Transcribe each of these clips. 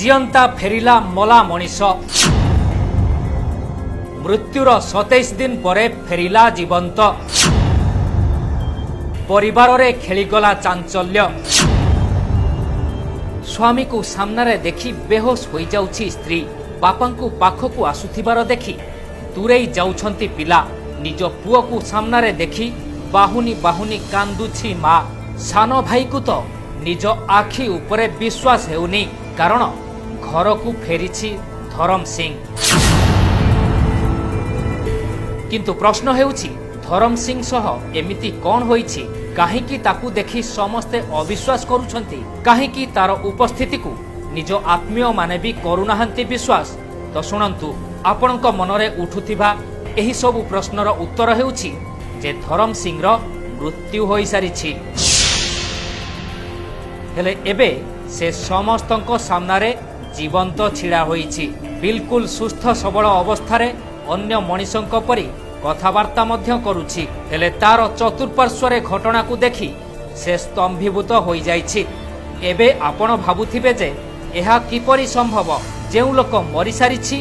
ଜିଅନ୍ତା ଫେରିଲା ମଲା ମଣିଷ। ମୃତ୍ୟୁର 27 ଦିନ ପରେ ଫେରିଲା ଜୀବନ୍ତ। ପରିବାରରେ ଖେଳିଗଲା ଚାଞ୍ଚଲ୍ୟ। ସ୍ୱାମୀକୁ ସାମ୍ନାରେ ଦେଖି ବେହୋସ ହୋଇଯାଉଛି ସ୍ତ୍ରୀ। ବାପାଙ୍କୁ ପାଖକୁ ଆସୁଥିବାର ଦେଖି ଦୂରେଇ ଯାଉଛନ୍ତି ପିଲା। ନିଜ ପୁଅକୁ ସାମ୍ନାରେ ଦେଖି ବାହୁନି ବାହୁନି କାନ୍ଦୁଛି ମା। ସାନ ଭାଇକୁ ତ ନିଜ ଆଖି ଉପରେ ବିଶ୍ୱାସ ହେଉନି, କାରଣ ଘରକୁ ଫେରିଛି ଧରମ ସିଂ। କିନ୍ତୁ ପ୍ରଶ୍ନ ହେଉଛି, ଧରମ ସିଂ ସହ ଏମିତି କ'ଣ ହୋଇଛି? କାହିଁକି ତାକୁ ଦେଖି ସମସ୍ତେ ଅବିଶ୍ୱାସ କରୁଛନ୍ତି? କାହିଁକି ତାର ଉପସ୍ଥିତିକୁ ନିଜ ଆତ୍ମୀୟମାନେ ବି କରୁନାହାନ୍ତି ବିଶ୍ୱାସ? ତ ଶୁଣନ୍ତୁ, ଆପଣଙ୍କ ମନରେ ଉଠୁଥିବା ଏହି ସବୁ ପ୍ରଶ୍ନର ଉତ୍ତର ହେଉଛି ଯେ ଧରମ ସିଂର ମୃତ୍ୟୁ ହୋଇସାରିଛି। ହେଲେ ଏବେ ସେ ସମସ୍ତଙ୍କ ସାମ୍ନାରେ ଜୀବନ୍ତ ଛିଡ଼ା ହୋଇଛି। ବିଲକୁଲ ସୁସ୍ଥ ସବଳ ଅବସ୍ଥାରେ ଅନ୍ୟ ମଣିଷଙ୍କ ପରି କଥାବାର୍ତ୍ତା ମଧ୍ୟ କରୁଛି। ହେଲେ ତାର ଚତୁଃପାର୍ଶ୍ୱରେ ଘଟଣାକୁ ଦେଖି ସେ ସ୍ତମ୍ଭୀଭୂତ ହୋଇଯାଇଛି। ଏବେ ଆପଣ ଭାବୁଥିବେ ଯେ ଏହା କିପରି ସମ୍ଭବ? ଯେଉଁ ଲୋକ ମରିସାରିଛି,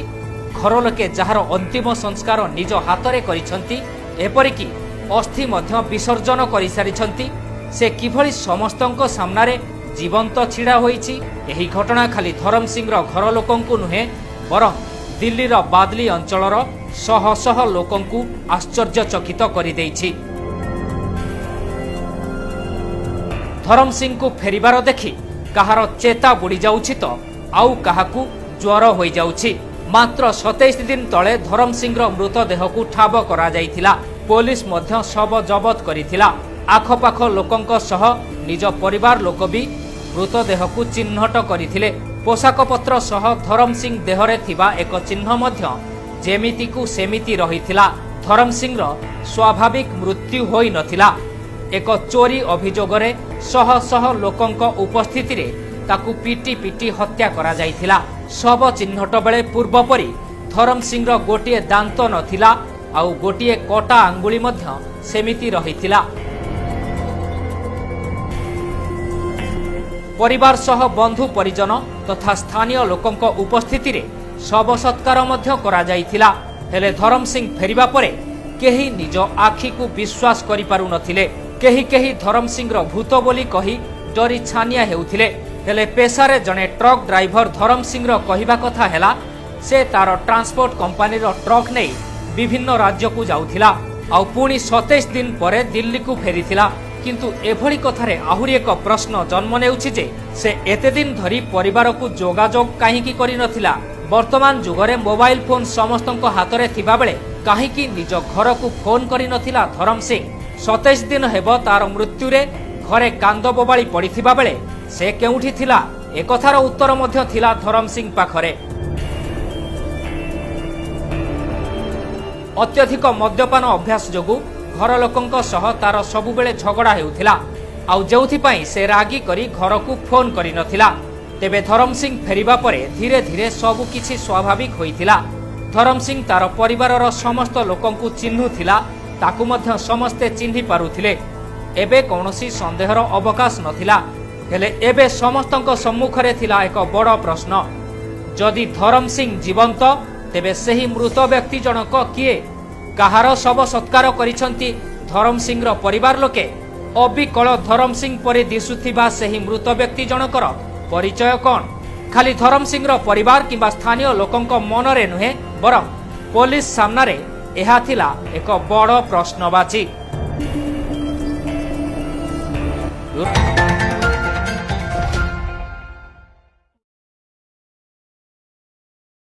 ଘର ଲୋକେ ଯାହାର ଅନ୍ତିମ ସଂସ୍କାର ନିଜ ହାତରେ କରିଛନ୍ତି, ଏପରିକି ଅସ୍ଥି ମଧ୍ୟ ବିସର୍ଜନ କରିସାରିଛନ୍ତି, ସେ କିଭଳି ସମସ୍ତଙ୍କ ସାମ୍ନାରେ ଜୀବନ୍ତ ଛିଡ଼ା ହୋଇଛି? ଏହି ଘଟଣା ଖାଲି ଧରମ ସିଂର ଘର ଲୋକଙ୍କୁ ନୁହେଁ, ବରଂ ଦିଲ୍ଲୀର ବାଦଲି ଅଞ୍ଚଳର ଶହ ଶହ ଲୋକଙ୍କୁ ଆଶ୍ଚର୍ଯ୍ୟଚକିତ କରିଦେଇଛି। ଧରମ ସିଂଙ୍କୁ ଫେରିବାର ଦେଖି କାହାର ଚେତା ବୁଡ଼ି ଯାଉଛି ତ ଆଉ କାହାକୁ ଜ୍ୱର ହୋଇଯାଉଛି। ମାତ୍ର 27 ଦିନ ତଳେ ଧରମ ସିଂର ମୃତଦେହକୁ ଠାବ କରାଯାଇଥିଲା। ପୋଲିସ ମଧ୍ୟ ଶବ ଜବତ କରିଥିଲା। ଆଖପାଖ ଲୋକଙ୍କ ସହ ନିଜ ପରିବାର ଲୋକ ବି ମୃତଦେହକୁ ଚିହ୍ନଟ କରିଥିଲେ। ପୋଷାକପତ୍ର ସହ ଧରମ ସିଂ ଦେହରେ ଥିବା ଏକ ଚିହ୍ନ ମଧ୍ୟ ଯେମିତିକୁ ସେମିତି ରହିଥିଲା। ଧରମ ସିଂର ସ୍ୱାଭାବିକ ମୃତ୍ୟୁ ହୋଇନଥିଲା। ଏକ ଚୋରି ଅଭିଯୋଗରେ ଶହ ଶହ ଲୋକଙ୍କ ଉପସ୍ଥିତିରେ ତାକୁ ପିଟି ପିଟି ହତ୍ୟା କରାଯାଇଥିଲା। ଶବ ଚିହ୍ନଟ ବେଳେ ପୂର୍ବ ପରି ଧରମ ସିଂର ଗୋଟିଏ ଦାନ୍ତ ନଥିଲା, ଆଉ ଗୋଟିଏ କଟା ଆଙ୍ଗୁଳି ମଧ୍ୟ ସେମିତି ରହିଥିଲା। ପରିବାର ସହ ବନ୍ଧୁ ପରିଜନ ତଥା ସ୍ଥାନୀୟ ଲୋକଙ୍କ ଉପସ୍ଥିତିରେ ଶବ ସତ୍କାର ମଧ୍ୟ କରାଯାଇଥିଲା। ହେଲେ ଧରମ ସିଂ ଫେରିବା ପରେ କେହି ନିଜ ଆଖିକୁ ବିଶ୍ୱାସ କରିପାରୁନଥିଲେ। କେହି କେହି ଧରମ ସିଂର ଭୂତ ବୋଲି କହି ଡରି ଛାନିଆ ହେଉଥିଲେ। ହେଲେ ପେଶାରେ ଜଣେ ଟ୍ରକ୍ ଡ୍ରାଇଭର ଧରମ ସିଂର କହିବା କଥା ହେଲା, ସେ ତାର ଟ୍ରାନ୍ସପୋର୍ଟ କମ୍ପାନୀର ଟ୍ରକ୍ ନେଇ ବିଭିନ୍ନ ରାଜ୍ୟକୁ ଯାଉଥିଲା, ଆଉ ପୁଣି 27 ଦିନ ପରେ ଦିଲ୍ଲୀକୁ ଫେରିଥିଲା। କିନ୍ତୁ ଏଭଳି କଥାରେ ଆହୁରି ଏକ ପ୍ରଶ୍ନ ଜନ୍ମ ନେଉଛି ଯେ ସେ ଏତେ ଦିନ ଧରି ପରିବାରକୁ ଯୋଗାଯୋଗ କାହିଁକି କରିନଥିଲା? ବର୍ତ୍ତମାନ ଯୁଗରେ ମୋବାଇଲ ଫୋନ୍ ସମସ୍ତଙ୍କ ହାତରେ ଥିବାବେଳେ କାହିଁକି ନିଜ ଘରକୁ ଫୋନ୍ କରିନଥିଲା ଧରମ ସିଂ? 27 ଦିନ ହେବ ତାର ମୃତ୍ୟୁରେ ଘରେ କାନ୍ଦ ବୋବାଳି ପଡ଼ିଥିବା ବେଳେ ସେ କେଉଁଠି ଥିଲା? ଏକଥାର ଉତ୍ତର ମଧ୍ୟ ଥିଲା ଧରମ ସିଂ ପାଖରେ। ଅତ୍ୟଧିକ ମଦ୍ୟପାନ ଅଭ୍ୟାସ ଯୋଗୁଁ ଘର ଲୋକଙ୍କ ସହ ତାର ସବୁବେଳେ ଝଗଡ଼ା ହେଉଥିଲା, ଆଉ ଯେଉଁଥିପାଇଁ ସେ ରାଗି କରି ଘରକୁ ଫୋନ୍ କରିନଥିଲା। ତେବେ ଧରମ ସିଂ ଫେରିବା ପରେ ଧୀରେ ଧୀରେ ସବୁ କିଛି ସ୍ୱାଭାବିକ ହୋଇଥିଲା। ଧରମ ସିଂ ତାର ପରିବାରର ସମସ୍ତ ଲୋକଙ୍କୁ ଚିହ୍ନୁଥିଲା, ତାକୁ ମଧ୍ୟ ସମସ୍ତେ ଚିହ୍ନି ପାରୁଥିଲେ। ଏବେ କୌଣସି ସନ୍ଦେହର ଅବକାଶ ନଥିଲା। ହେଲେ ଏବେ ସମସ୍ତଙ୍କ ସମ୍ମୁଖରେ ଥିଲା ଏକ ବଡ଼ ପ୍ରଶ୍ନ। ଯଦି ଧରମ ସିଂ ଜୀବନ୍ତ, ତେବେ ସେହି ମୃତ ବ୍ୟକ୍ତି ଜଣକ କିଏ? କାହାର ଶବ ସତ୍କାର କରିଛନ୍ତି ଧରମ ସିଂର ପରିବାର ଲୋକେ? ଅବିକଳ ଧରମ ସିଂ ପରି ଦିଶୁଥିବା ସେହି ମୃତ ବ୍ୟକ୍ତି ଜଣକର ପରିଚୟ କ'ଣ? ଖାଲି ଧରମ ସିଂର ପରିବାର କିମ୍ବା ସ୍ଥାନୀୟ ଲୋକଙ୍କ ମନରେ ନୁହେଁ, ବରଂ ପୋଲିସ ସାମ୍ନାରେ ଏହା ଥିଲା ଏକ ବଡ଼ ପ୍ରଶ୍ନବାଚୀ।